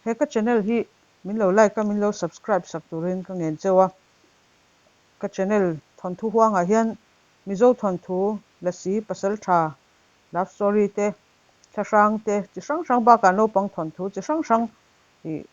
He ka channel hi min lo like a, min lo subscribe sak turin ka ngen cheu a. Ka channel thawnthu huangah hian Mizo thawnthu, Lasi, Pasaltha, love story te, thlahrang te chi hrang hrang bakah naupang thawnthu chi hrang hrang ih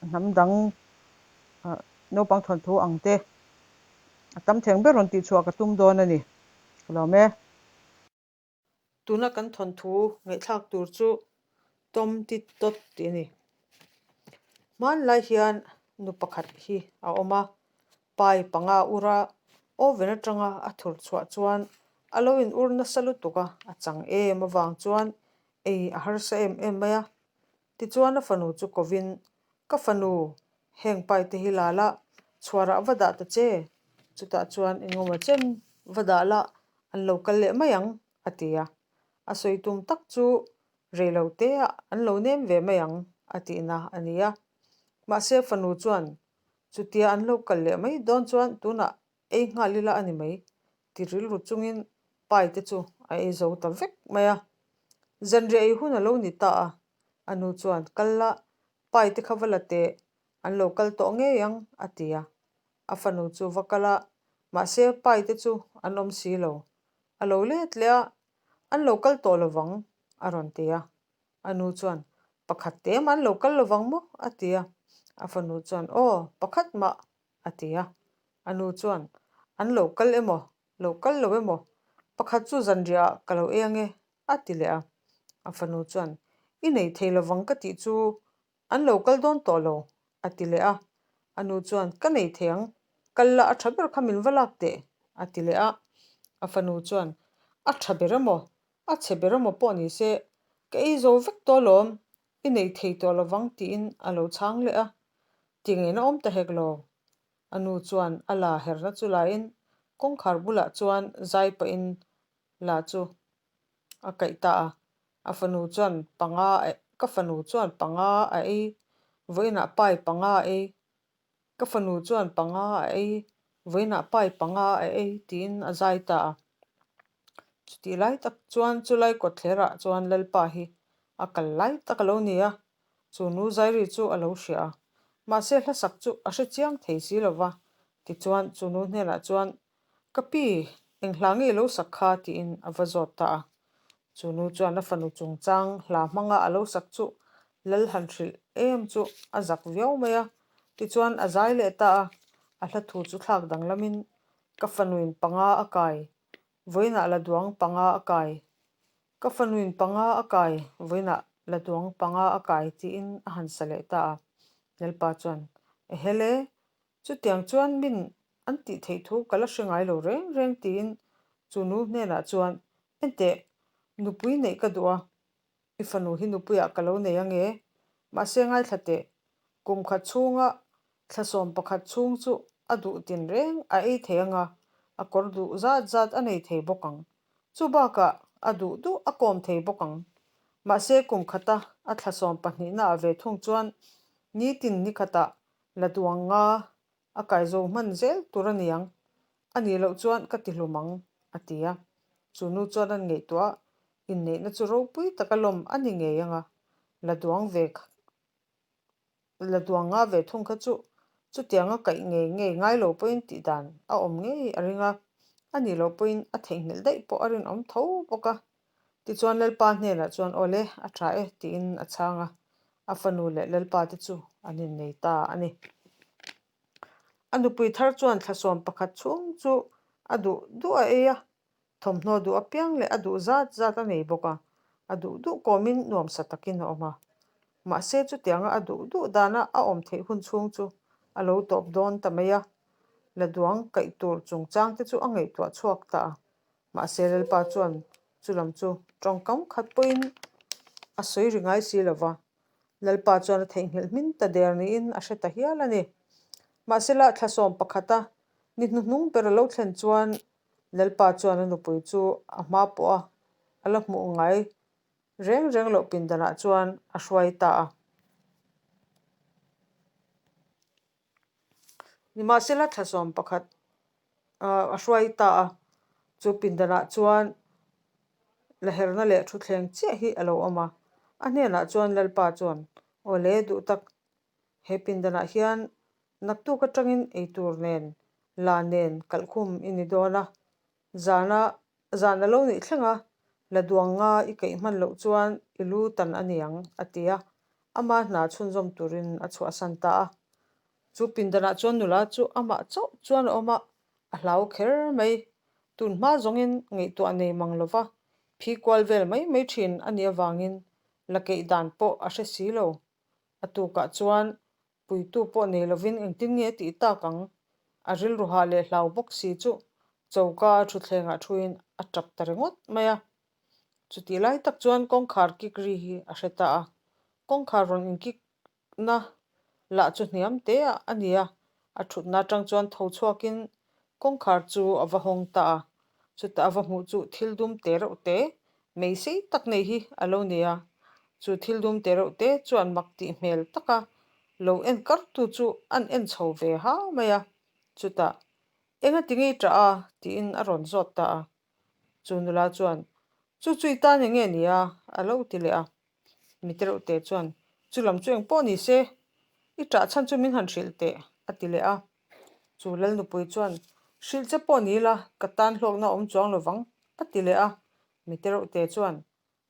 hnam dang naupang thawnthu ang te a tam theng ber rawn tihchhuah ka tum dawn a ni. Ka lawm e. Tuna kan thawnthu ngaihthlak tur chu Tom Tit Tot tih a ni. Hmanlai hian nu pakhat hi a awm a, pai panga ura oven atanga a thur chhuah chuan a lo in ur nasa lutuk a, a chang em avang chuan ei a harsa em em mai a. Tichuan a fanu chu kovin, Ka fanu, heng pai te hi la la, chhuarah va dah ta che, chutah chuan engemaw chen va dah la, an lo kal leh mai ang, a ti a. A sawi tum tak chu rei lo teah an lo nem ve mai ang, a tihna a ni a. Mahse fanu chuan, Chutia an lo kal leh mai dawn chuan tunah ei nghal ila a ni mai, ti rilru chungin pai te chu a ei zo ta vek mai a. Zanriah ei hun a lo ni ta a, a nu chuan, Kal la, pai te kha va la teh, an lo kal tawh ngei ang, a ti a. A fanu chu va kal a, mahse pai te chu an awm si lo. A lo let leh a, An lo kal tawh lovang, a rawn ti a. A nu chuan, Pakhat te mah an lo kal lovang maw? a ti a. A fanu chuan, Aw, pakhat mah, a ti a. A nu chuan, An lo kal emaw, lo kal lo emaw, pakhat chu zanriah ah ka lo ei ange, a ti leh a. A fanu chuan, I nei thei lovang ka tih chu an lo kal dawn tawh lo, a ti leh a. A nu chuan, Ka nei thei ang, kal la a tha ber kha min va lak teh, a ti leh a. A fanu chuan, A tha ber emaw, a chhe ber emaw pawh ni se, ka ei zo vek tawh alawm, i nei thei tawh lovang tiin a lo chhang leh a. Ti ngei na awm ta hek lo. A nu chuan a la herna chu lain kawngkhar bulah chuan zai pahin la chu a kaih ta a. A fanu chuan panga ka fanu chuan panga a ei, vawiinah pai panga a ei, ka fanu chuan panga a ei, vawiinah pai panga a ei tiin a zai ta a. Chutih lai tak chuan chulai kawtthlerah chuan Lalpa hi a kal lai tak a lo ni a, Chu nu Zairi chu a lo hria a, mahse hlasak chu a hre chiang thei si lo va. Tichuan chu nu hnenah chuan, Ka pi, eng hla nge i lo sak kha? tiin a va zawt ta a. Chu nu chuan a fanu chungchang hla hmanga a lo sak chu lal han hrilh em chu a zak viau mai a. Tichuan a zai leh ta a, a hla thu chu thlak danglamin, Ka fanuin panga a kai, vawiinah la duang panga a kai, Ka fanuin panga a kai, vawiinah la duang panga a kai tiin a han sa leh ta a. Lalpa chuan, Ehele, chutiang chuan min an tih theih thu ka la hre ngai lo reng reng tiin chu nu hnenah chuan, Enteh, nupui neih ka duh a, i fanu hi nupuiah ka lo nei ange, mahse ngaithla teh, kum khat chhunga Thla 11 chhung chu a duh tinreng a ei thei anga, a kawr duh zat zat a nei thei bawk ang. Chu bakah a duh duh a kawm thei bawk ang. Mahse kum khata a thla sawmpahnihna ah ve thung chuan nitin ni khatah la duang nga a kai zo hman zel tur a niang. A nih loh chuan ka ti hlum ang, a ti a. Chu nu chuan an ngaihtuah a, inneihna chu ropui taka lawm a ni ngei anga, la duang ve La duang nga ve thung kha chu chutianga kaih ngei ngei ngai lo pawhin tih dan a awm ngei a ring a, a nih loh pawhin a theihnghilh daih pawh a rinawm tho bawk a. Tichuan Lalpa hnenah chuan Aw le, a tha e tiin a chhang a, a fanu leh Lalpa te chu an innei ta a ni. A nupui thar chuan thla 11 chhung chu a duh duh a ei a, Thawmhnaw duh apiang leh a duh zat zat a nei bawk a, a duh duh kawmin nuamsa takin a awm a. Mahse chutianga a duh duh dana a awm theih hun chhung chu a lo tawp dawn ta mai a, la duang kaih tur chungchang te chu a ngaihtuah chhuak ta a. Mahse Lalpa chuan chulam chu tawngkam khat pawhin a sawi ri ngai si lo va, Lalpa chuan a theihnghilh hmin ta der niin a hre ta hial a ni. Mahsela thla 11 a ni hnuhnung ber a lo thlen chuan Lalpa chuan a nupui chu a hma pawh a, a la hmuh ngai reng reng loh pindanah chuan a hruai ta a. Nimahsela thla 11 a hruai ta a, chu pindanah chuan laherna leh thutthleng chiah hi a lo awm a. A hnenah chuan Lalpa chuan, Awle duh tak. He pindanah hian naktuk atangin eitur nen la nen kalhkhum i ni dawn a, zana zan a lo nih thleng a, la duang nga i keih hman loh chuan i lu tan a ni ang, a ti a, ama hna chhunzawm turin a chhuahsan ta a. Chu pindanah chuan nula chu amah chauh chuan a awm a, a hlau kher mai. Tun hma zawngin ngaihtuah nei mang lova phi kual vel mai mai thin a nih avangin la keih dan pawh a hre si lo. A tukah chuan puitu pawh nei lovin engtin nge tih tak ang? A rilru hah leh hlau bawk si chu choka thutthlengah thuin a tap ta ringawt mai a. Chutih lai tak chuan kawngkhar kik ri hi a hre ta a, kawngkhar rawn inkik na lah chu hniam te ah a ni a, a thutna atang chuan tho chhuakin kawngkhar chu a va hawng ta a, chutah a va hmuh chu thil dum te reuh te mei sei tak nei hi a lo ni a, chu thil dum te reuh te chuan mak tih hmel taka lo en kar tu chu an en chho ve ha mai a, chutah enga ti ngei tah a tiin a rawn zawt ta a, chu nula chuan chu chu i tan eng nge ni a a lo ti leh a. Mi te reuh te chuan, Chu lam chu eng pawh ni se, i ṭah chhan chu min han hrilh teh, a ti leh a. Chu Lalnupui chuan, Hrilh che pawh ni la, ka tan hlawkna awm chuang lo vang, a ti leh a. Mi te reuh te chuan,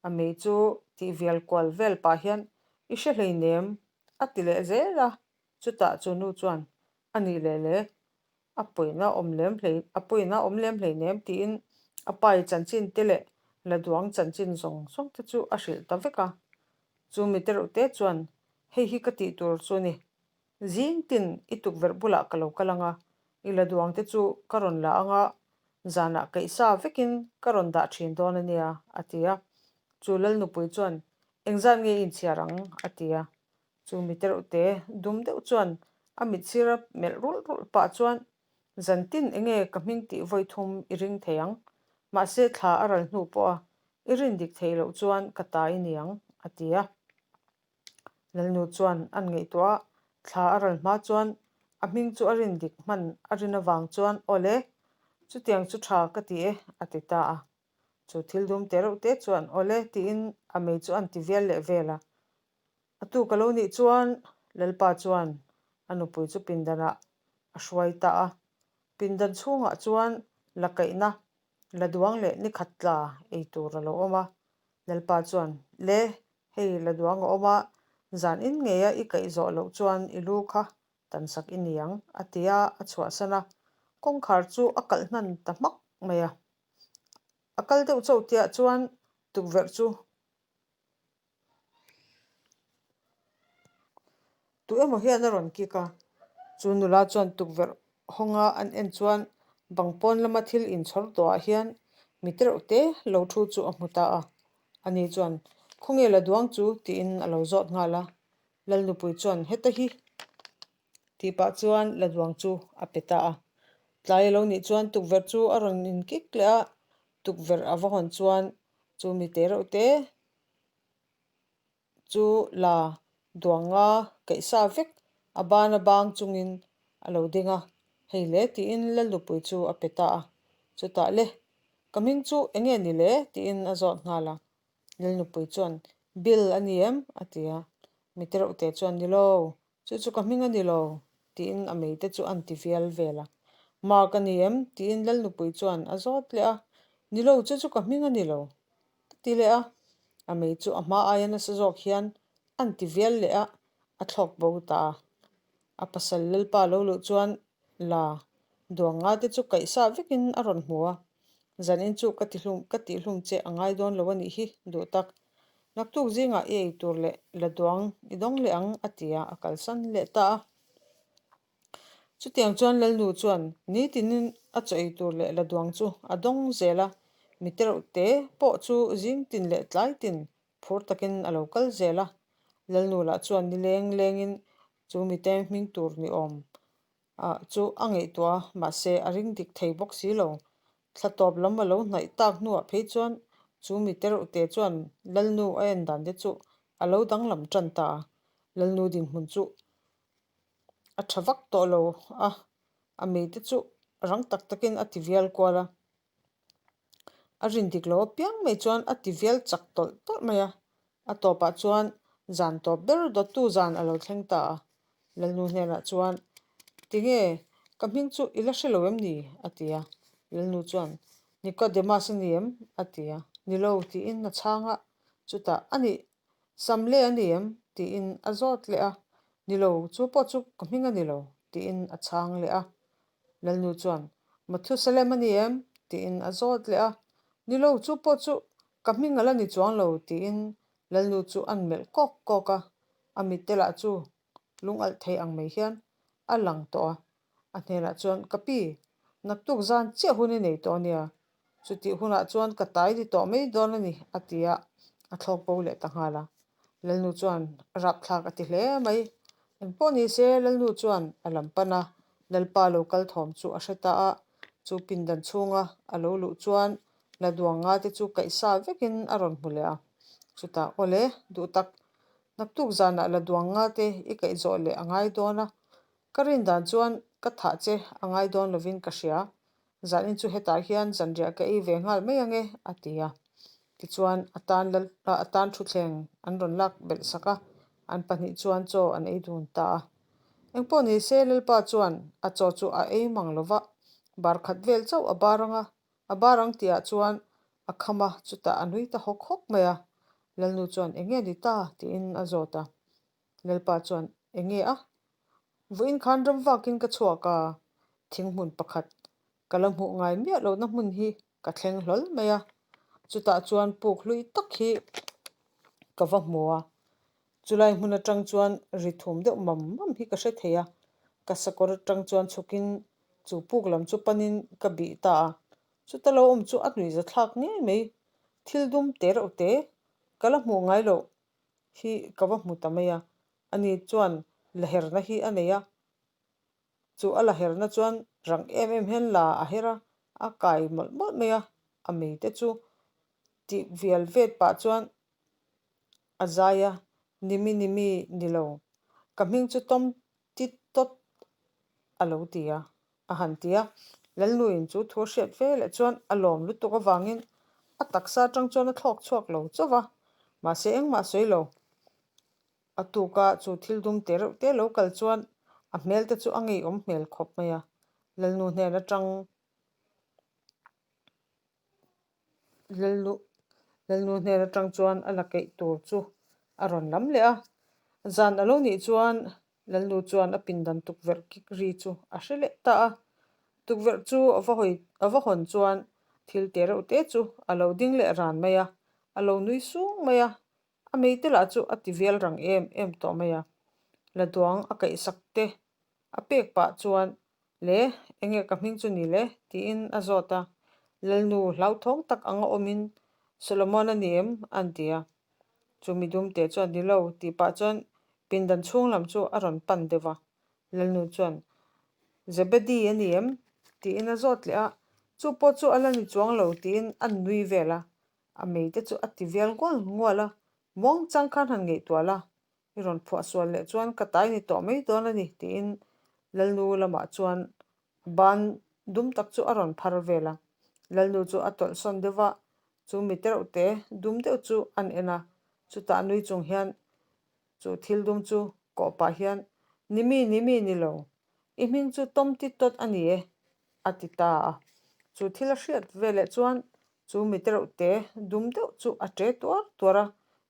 A mei chu tih vial kual vel pah hian, I hre hleinem, a ti leh zel a. Chutah chu nu chuan, A nih leh le, A pawina awm lem hlei a pawina awm lem hleinem tiin a pai chanchin te leh la duang chanchin zawng zawng te chu a hrilh ta vek a. Chu mi te reuh te chuan hei hi ka tih tur chu ni. Zing tin i tukverh bulah ka lo kal ang a, i la duang te chu ka rawn la ang a, zanah kaihsa vekin ka rawn dah thin dawn a nia a ti a. Chu Lalnupui chuan engzat nge i inchhiar ang a ti a. Chu mi te reuh te dum deuh chuan a mit sira melh rulh rulh pah chuan, Zantin enge ka hming tih vawi thum i ring thei ang, mahse thla a ral hnu pawha i rin dik theih loh chuan ka ta i ni ang, a ti a. Lalnu chuan an ngaihtuah a, thla a ral hma chuan a hming chu a rin dik hman a rin avang chuan, Awle, chutiang chu tha ka ti e, a ti ta a. Chu thil dum te reuh te chuan, Awle, tiin a mei chu an ti vial leh vel a. A tu ka lo nih chuan Lalpa chuan a nupui chu pindanah a hruai ta a. Pindan chhungah chuan la kaihna, la duang leh ni khat tla ei tur a lo awm a. Lalpa chuan, Le, hei la duang a awm a, zan in ngeia i kaih zawh loh chuan i lu kha tansak i ni ang, a ti a, a chhuahsan a. Kawngkhar chu a kalh hnan ta hmak mai a. A kal deuh chauh tihah chuan tukverh chu Tu emaw hian a rawn kik a, chu nula chuan tukverh hawnga an en chuan bang pawn lama thil inchhawr tawhah hian mi tereuh te lo thu chu a hmu ta a. Ani chuan, Khawnge la duang chu? tiin a lo zawt nghal a. Lalnupui chuan, Heta hi! tih pah chuan la duang chu a pe ta a. Tlai a lo nih chuan tukverh chu a rawn inkik leh a, tukverh a va hawn chuan chu mi tereuh te chu la duanga kaihsa vek a bana bang chungin a lo ding a, hei le tiin Lalnupui chu a pe ta a, chutah le ka hming chu eng nge ni le tiin a zawt nghal a, Lalnupui chuan Bill a ni em? a ti a, mi te reuh te chuan ni lo, chu chu ka hming a ni lo tiin a mei te chu an ti vial vel a, Mark a ni em? tiin Lalnupui chuan a zawt leh a, ni lo chu chu ka hming a ni lo. A ti leh a, a mei chu a hma aia nasa zawk hian an ti vial leh a, a thlawk bo ta a. A pasal Lalpa lo luh chuan la duang nga te chu kaihsa vekin a rawn hmu a, Zanin chu ka ti hlum ka tih hlum che a ngai dawn lo a nih hi duh tak. Naktuk zingah i ei tur leh la duang i dawng leh ang a ti a, a kalsan leh ta a. Chutiang chuan Lalnu chuan nitinin a chaw ei tur leh la duang chu a dawng zel a, mi tereuh te pawh chu zing tin leh tlai tin phur takin a lo kal zel a. Lalnu lah chuan ni leng lengin chu mite hming tur ni awm ah chu a ngaihtuah a, mahse a ring dik thei bawk si lo. Thla tawp lam a lo hnaih tak hnuah phei chuan chu mi tereuh te chuan Lalnu a en dan te chu a lo danglam tan ta a, Lalnu dinhmun chu A tha vak tawh lo a, a mei te chu rang tak takin a ti vial kual a. A rin dik lo apiang mai chuan a ti vial chak tawlh tawlh mai a. A tawpah chuan zan tawp ber dawttu zan a lo thleng ta a. Lalnu hnenah chuan, Tinge, ka hming chu i la hre lo em ni? a ti a. Lalnu chuan, Nicodemus a ni em? a ti a. Ni lo, tiin a chhang a. Chutah, A nih, Samle a ni em? tiin a zawt leh a. Ni lo, chu pawh chu ka hming a ni lo, tiin a chhang leh a. Lalnu chuan, Mathusalem a ni em? tiin a zawt leh a. Ni lo, chu pawh chu ka hming a la ni chuang lo, tiin Lalnu chu an melh kawk kawk a. A mitte lah chu lungalh thei ang mai hian a lang tawh a. A hnenah chuan, Ka pi, naktuk zan chiah hun i nei tawh a nia. Chutih hunah chuan ka tai ni tawh mai dawn a ni, a ti a, a thlawk bo leh ta nghal a. Lalnu chuan rapthlak a ti hle mai. Engpawh ni se, Lalnu chuan a lam pan a, Lalpa lo kal thawm chu a hre ta a. Chu pindan chhunga a lo luh chuan Laduang nga te chu kaihsa vekin a rawn hmu leh a. Chutah, Awle, duh tak, naktuk zanah Laduang nga te i kaih zawh leh a ngai dawn a. Ka rin dan chuan ka thah che a ngai dawn lovin ka hria. Zanin chu hetah hian zanriah ka ei ve nghal mai ange, a ti a. Tichuan, a tan lal a tan thuthleng an rawn lak belh sak a, an pahnih chuan chaw an ei dun ta a. Engpawh ni se, Lalpa chuan a chaw chu a ei mang lo va, bar khat vel chauh a bar ang a, a bar ang tihah chuan a kham a, chutah a nui ta hawk hawk mai a. Lalnu chuan, Enge ni ta? tiin a zawt a. Lalpa chuan, Enge a? Vawiin khan ram vakin ka chhuak a, thing hmun pakhat ka la hmuh ngai miah lohna hmun hi ka thleng hlawl mai a, chutah chuan puk hlui tak hi ka va hmu a, chulai hmun atang chuan ri thum deuh mam mam hi ka hre thei a, ka sakawr atang chuan chhukin chu puk lam chu panin ka bih ta a, chuta lo awm chu a nuihza thlak ngei mai, thil dum te reuh te ka la hmuh ngai loh hi ka va hmu ta mai a, ani chuan la herna hi a nei a, chu a la herna chuan rang em em hian la a her a, a kai mawlh mawlh mai a, a mei te chu tih vial vet pah chuan a zai a, Nimi nimi ni lo, ka hming chu Tom tit tawt a lo ti a, a han ti a. Lalnuin chu thu a hriat ve leh chuan a lawm lutuk avangin a taksa atang chuan a thlawk chhuak lo chauh va, mahse engmah a sawi lo. A tuka chu thil dum te reuh te lo kal chuan a hmel te chu a ngeiawm hmel khawp mai a, Lalnu hnen atang Lalnu Lalnu hnen atang chuan a la keih tur chu a rawn lam leh a. Zan a lo nih chuan Lalnu chuan a pindan tukverh kik ri chu a hre leh ta a. Tukverh chu a va hawi a va hawn chuan thil te reuh te chu a lo ding leh ran mai a, a lo nui sung mai a. A mei te lah chu a ti vial rang em em tawh mai a. Laduang a kaihsak te A pek pah chuan, Le, enge ka hming chu ni le? tiin a zawt a. Lalnu hlauthawng tak anga awmin, Solomon a ni em? an ti a. Chu mi dumte chuan, Ni lo, tih pah chuan pindan chhung lam chu a rawn pan deuh a. Lalnu chuan, Zebedi a ni em? tiin a zawt leh a. Chu pawh chu a la ni chuang lo, tiin a nui vel a. A mei te chu a ti vial ngual ngual a. Muang chang khan han ngaihtuah la, I rawn phuah sual leh chuan ka tai ni tawh mai dawn a ni, tiin Lalnu lamah chuan ban dum tak chu a rawn phar vel a. Lalnu chu a tawlh sawn deuh va, chu mi tereuh te dum deuh chu an en a, chutah nui chung hian chu thil dum chu kawh pah hian, Ni mi, ni mi ni lo, i hming chu Tom ti tawt a ni e, a ti ta a. Chu thil a hriat veleh chuan Chu mi tereuh te dum deuh chu a ṭe tuar tuar a,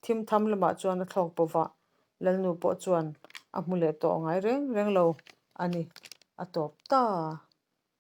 thim tham lamah chuan a thlawk pawh vah. Lalnu pawh chuan a hmu leh tawh ngai reng reng lo a ni, a tawp ta.